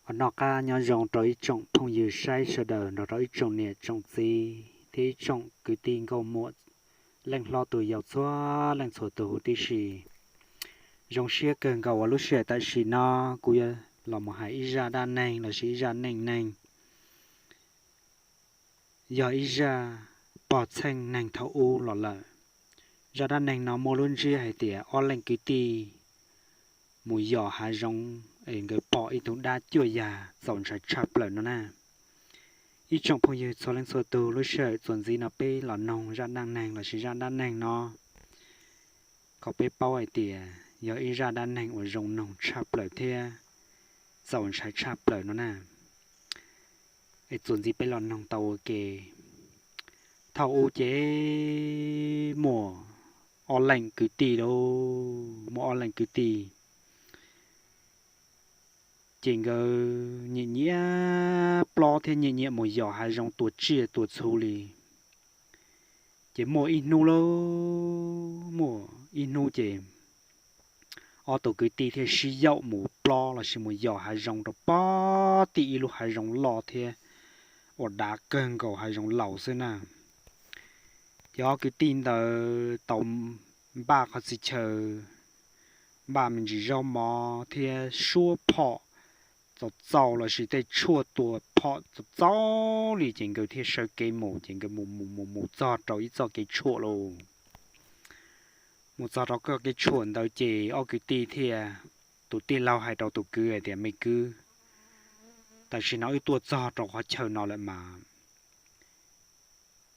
Qhov noj qab nyob zoo rau ib tsoom phooj ywg saib sawv daws nrog rau ib tsoom niam tsoom txiv thiab ib tsoom kwv tij nkauj muam leej hlob tus yau txhua leej txhua tus huv tib si. Zoo siab kawg nkaus uas lub sij hawm tam sim no kuv yuav los mus hais ib zaj dab neeg lossis ib zaj neej neeg, yog ib zaj pog txheej neeg thaum ub los lawm. Zaj dab neeg no muaj lub ntsiab hais tias ob leej kwv tij mus yos hav zoov es nkawd pom ib tug dab cuaj yag txaus ntshai tshaj plaws no na. Ib tsoom phooj ywg txhua leej txhua tus, lub sij hawm txuas ntxiv no peb los noog zaj dab neeg lossis zaj dab neeg no kom peb paub hais tias yog ib zaj dab neeg uas zoo noog tshaj plaws thiab txaus ntshai tshaj plaws no na. Es txuas ntxiv peb los noog tau ua ke. Thaum ub ces muaj ob leej kwv tij lauj, muaj ob leej kwv tij ces nkawd nyiam nyiam plob thiab nyiam nyiam mus yos hav zoov tua tsiaj tua txhu li. Ces muaj ib hnub lauj, muaj ib hnub ces ob tug kwv tij thiaj sib yaum mus plob lossis mus yos hav zoov rau pog tim ib lub hav zoov loj thiab uas dav kawg nkaus, hav zoov laus xwb na. Ces ob kwv tij ntawd tau npaj qhov txhia chaw, npaj me ntsis zaub mov thiab suab phom txaus txaus lossis tej tshuaj tua phom txaus txaus li ces nkawd thiaj sawv kev mus, ces nkawd mus mus mus mus txog rau ib txoj kev tshuam lauj. Mus txog rau txoj kev tshuam ntawd ces ob kwv tij thiaj, tus tij laug hais rau tus kwv hais tias, me kwv, tam sim no wb tuaj txog rau qhov chaw no lawm mas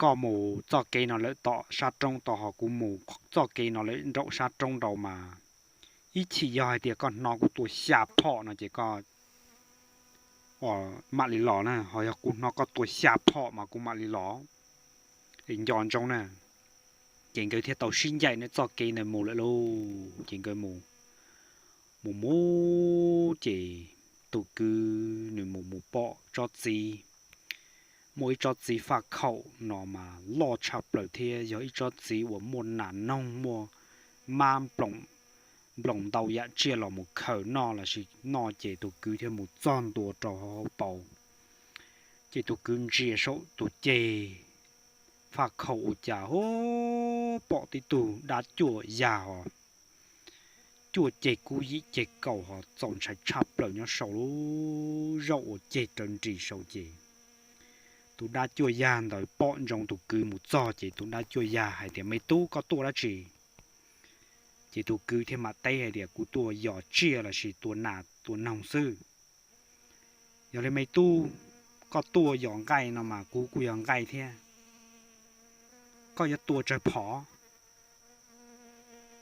koj mus txoj kev no lawm tom sab roob tod, ho kuv mus txoj kev no lawm nraum sab roob nraud mas ib chim yog hais tias koj hnov kuv tua xya phom no ces koj mam li los na, ho yog kuv hnov koj tua xya phom mas kuv mam li los. Es nco ntsoov na. Ces nkawd thiaj tau sib ncaim nram txoj kev ntawd mus lawm lauj. Ces nkawd mus mus mus ces tus kwv nws mus mus pom tsob txiv, muaj ib tsob txiv faj khaum no mas loj tshaj plaws thiab yog ib tsob txiv uas muaj nas noog, muaj mab nploos ntau yam tsiaj los mus khaws noj lossis noj, ces tus kwv thiaj mus txog ntua rau hauv paus. Ces tus kwv ntsia saum tus ceg faj khaum ua cas ho pom tib tug dab cuaj yag os. Cuaj ceg kub yim ceg kaus ho txaus ntshai tshaj plaws nyob saum lub zaum uas ceg raws nris saud ces tus dab cuaj yag ntawd pom ntsoov tus kwv mus txog ces tus dab cuaj yag hais tias, me tub, koj tuaj dab tsi? Ces tus kwv thiaj mam teb hais tias, kuv tuaj yos tsiaj lossis tua nas tua noog xwb. Yog li me tub, koj tuaj yos nqaij no mas kuv kuj yog nqaij thiab, koj yuav tua tsawg phom?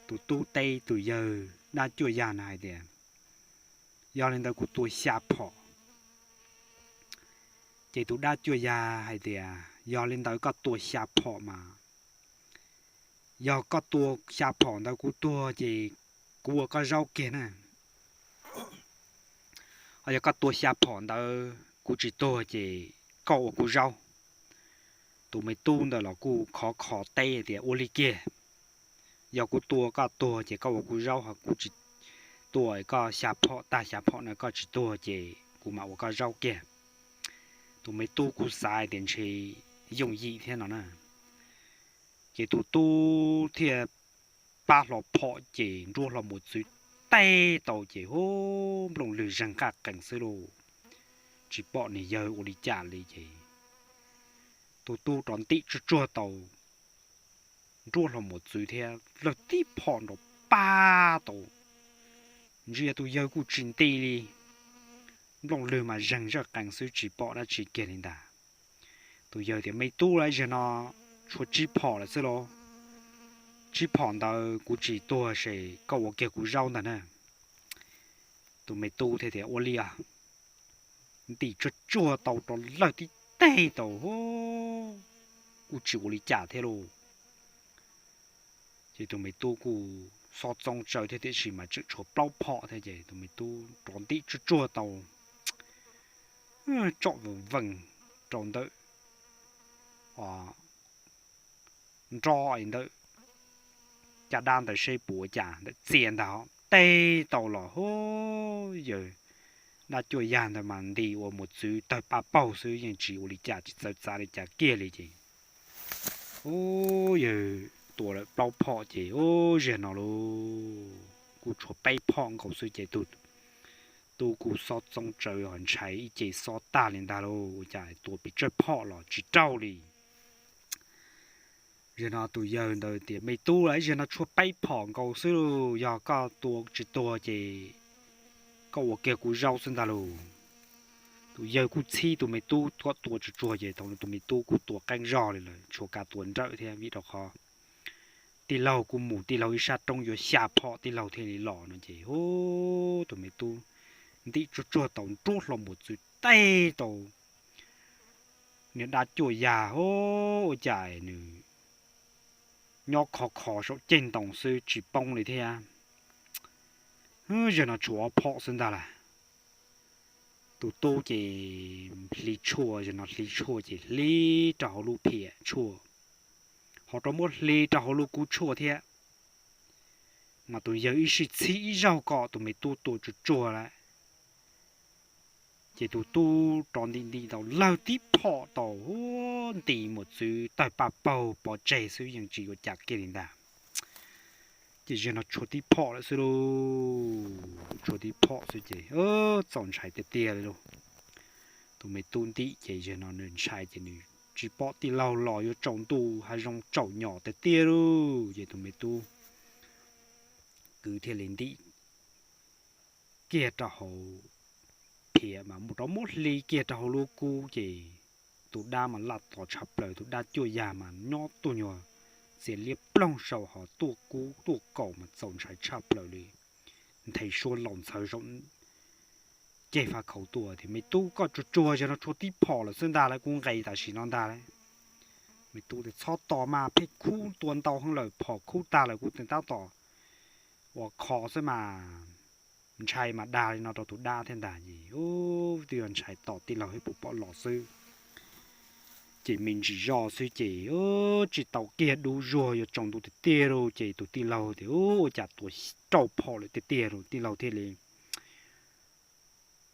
Tus tub teb tus yawg dab cuaj yag no hais tias, yog li ntawd kuv tua xya phom. Ces tus dab cuaj yag hais tias, yog li ntawd koj tua xya phom mas, yog koj tua xya phom ntawd kuv tuag ces kuv ua koj zaub kiag na. Ho yog koj tua xya phom ntawd kuv tsis tuag ces koj ua kuv zaub. Tus me tub ntawd los kuj khov kho teb tias, ua li kiag, yog kuv tua koj tuag ces koj ua kuv zaub, ho kuv tsis tua, koj xya phom tag xya phom no koj tsis tuag ces kuv mam ua koj zaub kiag. Tus me tub kuj xav tias ntshe yooj yim thiab no na. Ces tus tub thiaj pab hlo phom ces nruab hlo mus txwv teb tau ces hu, nplooj lwg zeeg qaj qees xwb lauj. Tsis pom niag yawg ua li cas li ces tus tub rov ntim tsuag tsuag tau, nruab hlo mus txwv thiab lawg tib phom nrov pab tau, ntsia tus yawg kuj tsis nti li, nplooj lwg mas zeeg zaj qees xwb tsis pom dab tsi kiag li ntag. Tus yawg tias, me tub, lawm zaum no tshuav tsib phom lawm xwb lauj, tsib phom ntawd kuv tsis tuag ces koj ua kiag kuv zaub ntag na. Tus me tub thiaj tias, ua li os. Ntim tsuag tsuag tau rov lawg tib teg tau, kuj tsis ua li cas thiab lauj. Ces tus me tub kuj xob txoob tsawv thiab tiam sis mas tseem tshuav plaub phom thiab ces tus me tub rov ntim tsuag tsuag tau, tsom vees vees rau ntawm nrob ntawm caj dab ntawd seb puas ua cas ntawm txias ntag, teb tau los hu, yawg dab cuaj yag ntawd mas nti ua mos txwv tawg paj paug xwb, yeej tsis ua li cas, tsis txawv txav li cas kiag li ces, ub, yawg tua lawm plaub phom ces, ub, zaum no lauj, kuj tshuav peb phom nkaus xwb ces tus tub kuj xob txoob tsawv ho ntshai ib ce xob tag li ntag lauj, ua cas tua pes tsawg phom los tsis raug li. Zaum no tus yawg ntawd tias, me tub, zaum no tshuav peb phom nkaus xwb lauj, yog koj tua tsis tuag ces koj ua kiag kuv zaub xwb ntag lauj. Tus yawg kuj txhib tus me tub kom tua tsuag tsuag ces thaum no tus me tub kuj tua qeeb zog li lawm, tshuav kav tua nrawm thiab vim rau qhov tij laug kuj mus tij laug ib sab roob yuav xya phom tij laug thiaj li los no ces, ub, tus me tub ntim tsuag tsuag tau nruab hlo mos txwv teg rau niag dab cuaj yag, ub, ua cas nws nyob khov kho saum ceg ntoo xwb tsis poob li thiab. Zaum no tshuav ob phom xwb ntag lauj. Tus tub ces hliv tshuaj, zaum no hliv tshuaj ces hliv rau hauv lub phiam tshuaj, ho rov muab hliv rau hauv lub kub tshuaj thiab. Mas tus yawg ib sij txhib ib zaug kom tus me tub tua tsuag tsuag lawm, ces tus tub rov ntim ntim tau lawg tib phom tau, nti mos txwv tawg paj paug pov tseg xwb, yeej tsis ua cas kiag li ntag. Ces zaum no tshuav tib phom lawm xwb lauj, tshuav tib phom xwb ces txaus ntshai tiag tiag li lauj. Tus me tub ntim ces zaum no nws ntshai ces nws tsis pom tij laug los yuav tsaus ntuj hav zoov tsaus nyos tiag tiag lauj, ces tus me tub kwv thiaj li ntim kiag rau hauv phiam mas mus rov muab hliv kiag rau hauv lub kub ces tus dab mas laj tos tshaj plaws, tus dab cuaj yag mas nyob tuaj nyuag txias liab ploog saum hos tuaj kub tuaj kaus mas txaus ntshai tshaj plaws li. Nthe suab laus ntxhawv saum ceg faj khaum tuaj tias, me tub, koj tsuag tsuag, zaum no tshuav tib phom lawm xwb ntag lauj, kuv nqes tam sim no ntag lauj. Me tub tias, txhob tos mas, pheej khub tua ntau heev lawm, phom khub tag lawm kuv tseem tab tom ua kho xwb mas, ntshai mas dag li no rau tus dab thiab ntag. Ces twb yog ntshai tos tij laug thiab puas pom los xwb. Ces me ntsis zoj xwb ces tsis tau kiag, dub zuag yuav tsaus ntuj tiag tiag lauj. Ces tus tij laug tias, ua cas tua rau phom lawm tiag tiag lauj. Tij laug thiaj li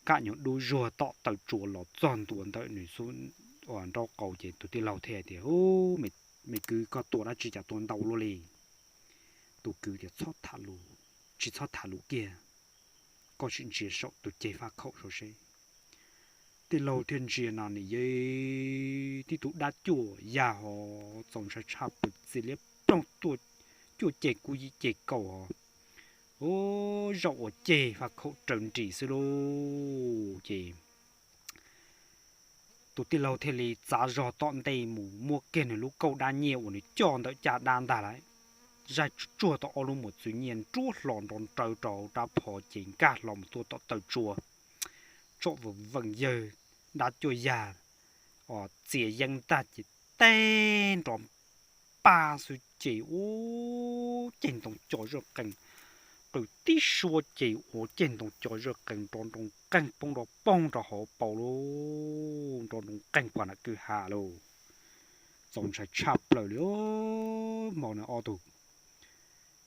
kam nyuag dub zuag tom taw tsua los txog ntua ntawm nws xub nraub qaum ces tus tij laug thiaj tias, me kwv, koj tua dab tsi cas tua ntau luaj li? Tus kwv tias, tsis txhob tham lus kiag, koj sim ntsia saum tus ceg faj khaum saud seb. Tij laug thiaj ntsia no nws yog tib tug dab cuaj yag hos txaus ntshai tshaj plaws, txias liab ploog, cuaj ceg kub yim ceg kaus hos, ub, zaum ua ceg faj khaum raws nris xwb lauj. Ces tus tij laug thiaj li txav zog tom ntej mus muab kiag nws lub kauj dab nyiaj uas nws coj ntawm caj dab ntag lauj, zaij tsuag tsuag tau ob lub mos txwv nyiaj nruab hlo nrov nrawv rau hauv rab phom ces nkag hlo mus tuaj tom taw tsua, tsom vees vees yawg dab cuaj yag os txias yeeb ntag ces teb nrov pag xwb ces ub, ceg ntoo co zaj qees, qw tib suab ces ua ceg ntoo co zaj qees nrov nroo nqeeg poob nrov poog rau hauv paus lauj, nrov nroo nqeeg pog nram kwj ha lauj. Txaus ntshai tshaj plaws li. Hmo no ob tug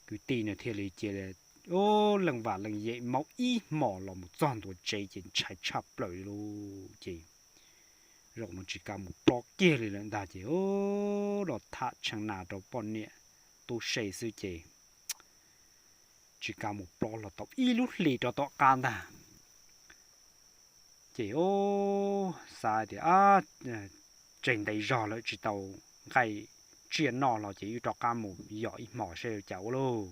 kwv tij no thiaj li cia li leej vam leej yem maub ib hmos los mus txog ntua tsev ces ntshai tshaj plaws li lauj. Ces zaum no tsis kam mus plob kiag li lawm ntag ces los tham tshee nas rau poj niam tub se xwb ces tsis kam mus plob los tau ib lub hlis rau tom qab ntag. Ces xav tias tseg ntev zog lawm tsis tau nqaij tsiaj noj los ces wb rov qab mus yos ib hmos seb cas ua lauj.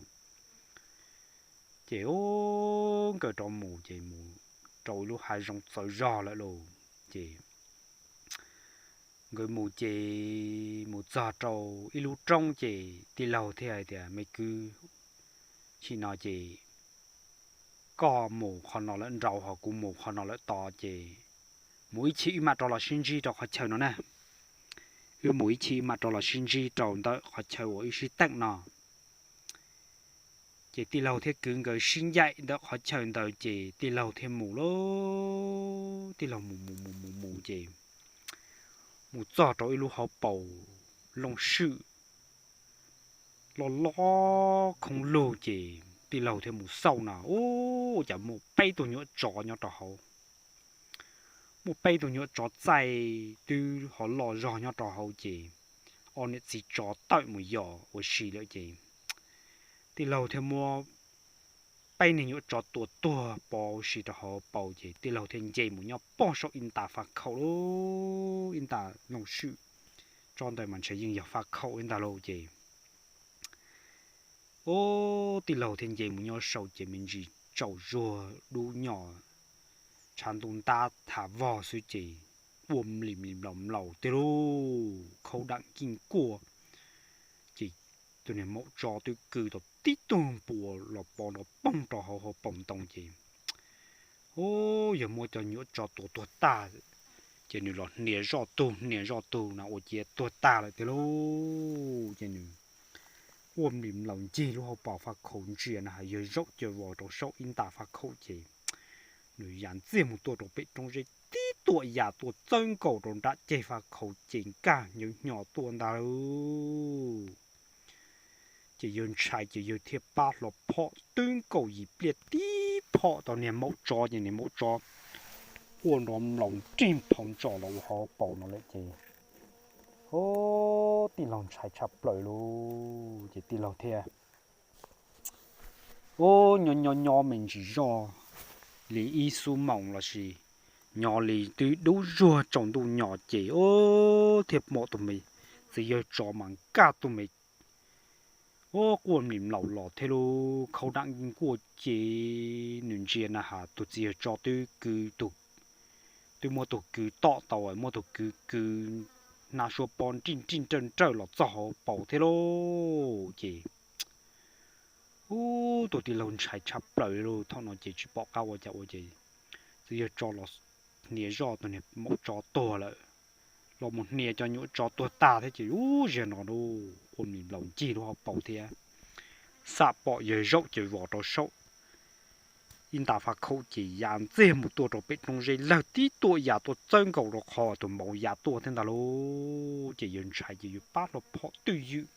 Ces nkawd rov mus ces mus rau ib lub hav zoov txawv zog lawm lauj. Ces nkawd mus ces mus txog rau ib lub roob ces tij laug thiaj hais tias, me kwv, chim no ces koj mus qhov no lawm nraud ho kuv mus qhov no lawm tod ces mus ib chim wb mam rov los sib ntsib rau qhov chaw no na. Wb mus ib chim wb mam rov los sib ntsib rau ntawm qhov chaw uas wb sib teem no. Ces tij laug thiab kwv nkawd sib ncaim ntawm qhov chaw ntawd ces tij laug thiaj mus lauj. Tij laug mus mus mus mus mus ces mus txog rau ib lub hauv paus looj swm loj loj khoob lug ces tij laug thiaj mus xauj no, ua cas muaj peb tug nyuam tsov nyob rau hauv. muaj peb tug nyuam tsov txaij twb ho loj zog nyob rau hauv ces ob niam txiv tsov tawm mus yos ua si lawm ces tij laug thiaj muab peb niag nyuam tsov tua tuag pov si rau hauv paus ces tij laug thiaj nce mus nyob pog saum ib nta faj khaum lub ib nta looj swm. Tsob ntawd mas ntshe yeej yog faj khaum ib ntag lauj ces ub, tij laug thiaj nce mus nyob saum ces me ntsis tsaus zuag dub nyos, tshav ntuj ntab thav vog xwb ces ua mlim mlim mlaus mlaus tiag lauj, khaub dam nkeej kuaj ces tus niag maum tsov twb kwv tau tib tug npua los pov nrov poog rau hauv hauv paus ntoo ces ub, yog muab cov nyuam tsov tua tuag tag ces nws los hnia zoj tug hnia zoj tug na ua ciav tuag tag lawm tiag lauj ces nws ua mlim mlaus ncig lub hauv paus faj khaum ntsia na has yawg zaum caws vos rau saum ib nta faj khaum ces nws ya ntxiag mus tuaj rau pem roob zeb tib tuam yam tuaj txawb nkaus rau nram ceg faj khaum ces nkag nyob hnyo tuaj ntag lauj. Ces yawg ntshai ces yawg thiaj pab hlo phom twb nkaus yim pliaj tib phom tau niag maum tsov ces niag maum tsov ua nrov mlaus nrig phoo ntsos los ua hauv paus no lawm ces ub, tij laug ntshai tshaj plaws lauj ces tij laug thiaj ub, nyob nyob nyob me ntsis zoj li ib xuab moos lossis nyob li twb dub zuag tsaus ntuj nyos ces ub, thiaj pom tus me txiv yawg tsov mas nkag tus me ub, quaj mlim mlaus los thiab lub khaub dam nkeej kuaj ces nws ntsia na has tus txiv yawg tsov twb kwv tus, twb muab tus kwv tom tau muab tus kwv kwv hnab suab pob nrij nrij nrawj nrawj los txog hauv paus thiab lauj ces ub, tus tij laug ntshai tshaj plaws li lauj. Thaum no ces tsis pom qab ua cas ua ces txiv yawg tsov los hnia zoj tus niag maum tsov tuag lawm, los mus hnia cov nyuam tsov tuag tag thiab ces ub, zaum no quaj mlim mlaus ncig lub hauv paus thiab xam pom yawg zaum caws vos rau saum ib nta faj khaum ces ya ntxiag mus tuaj rau pem roob zeb lawg tib tuam yam tuaj txawb nkaus rau qhov tus maum ya tuaj thiab ntag lauj. Ces yawg ntshai ces yawg pab hlo phom twj ywm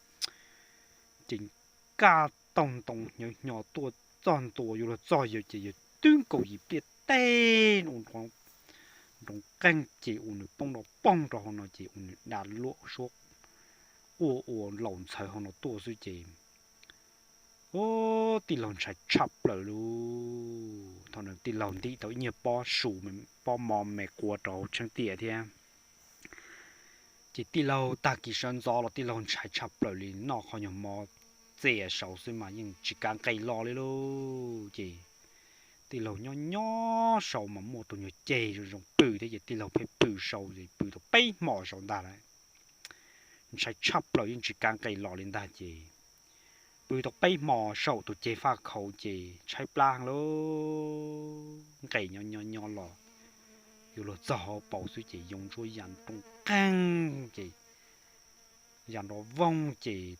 ces nkag taug ntoo hnyo hnyo tuaj txog ntua yuav luag txog yawg ces yawg twb nkaus yim pliaj teg ua nrov qeeg ces ua nws poob nrov poog rau hauv no ces ua nws da luam suab quaj ua laus ntxhawv hauv no tuaj xwb ces ub, tij laug ntshai tshaj plaws lauj. Thaum no tij laug ntim tau ib nyuag pob su, pob mov me quav rau hauv tsheeb tiam thiab ces tij laug tag kis sawv ntxov los tij laug ntshai tshaj plaws li, noj qhov nyuag mov txias saud xwb mas yeej tsis kav nqes los li lauj. Ces tij laug nyob nyob saud mas muaj tus nyuag ceg zoo zoo pw thiab ces tij laug pheej pw saud ces pw tau peb hmo saud ntag lawm. Ntshai tshaj plaws yeej tsis kav nqes los li ntag ces pw tau peb hmo saum tus ceg faj khaum ces tshaib plab heev lauj. Nqes nyob nyob nyob los yuav luag txog hauv paus xwb ces yoo ntsuab ya nroo qeeg ces ya nrov voog ces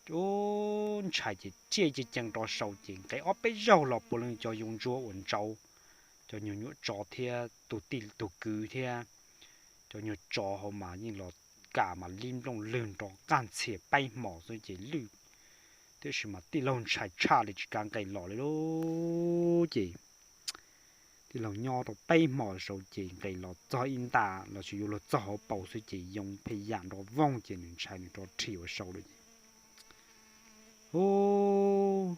ub, ntshai ces tsiaj ceev ceev rov saud ces nqes ob peb zaug los puav leej cov yoo ntsuab uas ntsauv cov nyuag nyuam tsov thiab tus tij tus kwv thiab cov nyuag tsov hauv mas yeej los kam mas lib nplooj lwg nrov qaj ntxhias peb hmo xwb ces lwj. Tiam sis mas tij laug ntshai tshaj li tsis kav nqes los li lauj. Ces tij laug nyob rau peb hmo saud ces nqes los txog ib nta lossis yuav luag txog hauv paus xwb ces yoo pheej yam nrov voog ces nws ntshai nws rov rhim ua saud lawm ces ub,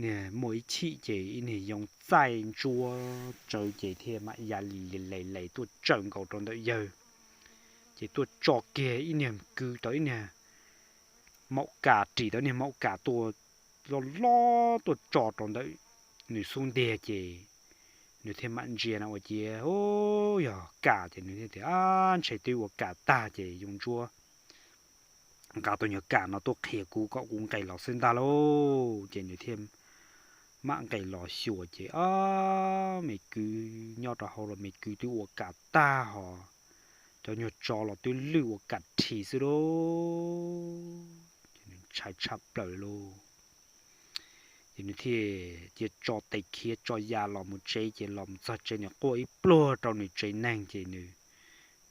niag muaj ib chim ces ib niag yoo txaij ntsuab tsawv ces thiaj mam ya li li les les tuaj tsawm nkaus rau ntawm yawg ces tuaj tso kiag ib niag kwv tau ib niag maum kas, ris tau ib niag maum kas tuaj loj loj tuaj tso rau ntawm nws xub ntiag ces nws thiaj mam ntsia na ua ciav ub, yog kas ces nws thiaj tias, ab, ntshe twb ua kas tag ces yoo ntsuab nqa tus nyuag kas no tuaj qhia kuv kom kuv nqes los xwb ntag lauj. Ces nws thiaj mam nqes los xyuas ces ob, me kwv nyob rau hauv los me kwv twb ua kas tag hos cov nyuag tsov los twb lwj ua kas rhis xwb lauj. Ces nws ntshai tshaj plaws lauj. Ces nws thiaj cia tso tes khiav tso ya los mus tsev ces los mus txog tsev nws quaj ib pluag rau nws tsev neeg ces nws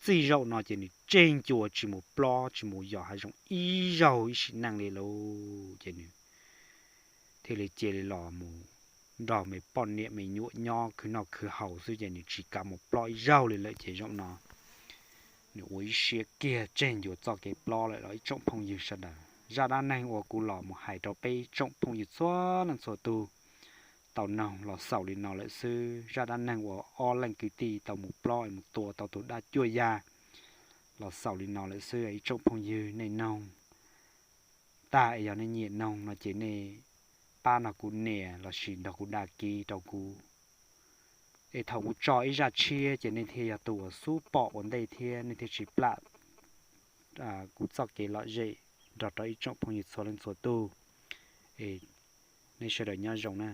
txij zaum no ces nws tseg ncua tsis mus plob tsis mus yos hav zoov ib zaug ib sim neej li lauj. Ces nws thiaj li cia li los mus nrog me poj niam me nyuam nyob khwv noj khwv haus xwb ces nws tsis kam mus plob ib zaug li lawm ces zaum no nws ua ib siab kiag tseg ncuav txoj kev plob lawm los ib tsoom phooj ywg sawv daws. Zaj dab neeg uas kuv los mus hais rau peb tsoom phooj ywg txhua leej txhua tus tau noog los xaus li no lawm xwb. Zaj dab neeg uas ob leej kwv tij tau mus plob mus tua tau tus dab cuaj yag los xaus li no lawm xwb ib tsoom phooj ywg. Nej noog tag es yog nej nyiam noog no ces nej pab nrog kuv nias lossis nrog kuv dag kiv rau kuv, es thaum kuv tso ib zaj tshiab ces nej thiaj yog tus uas xub pom ua ntej thiab nej thiaj tsis plam kuv txoj kev lom zem nrog rau ib tsoom phooj ywg txhua leej txhua tus. Nej sawv daws nyob zoo na.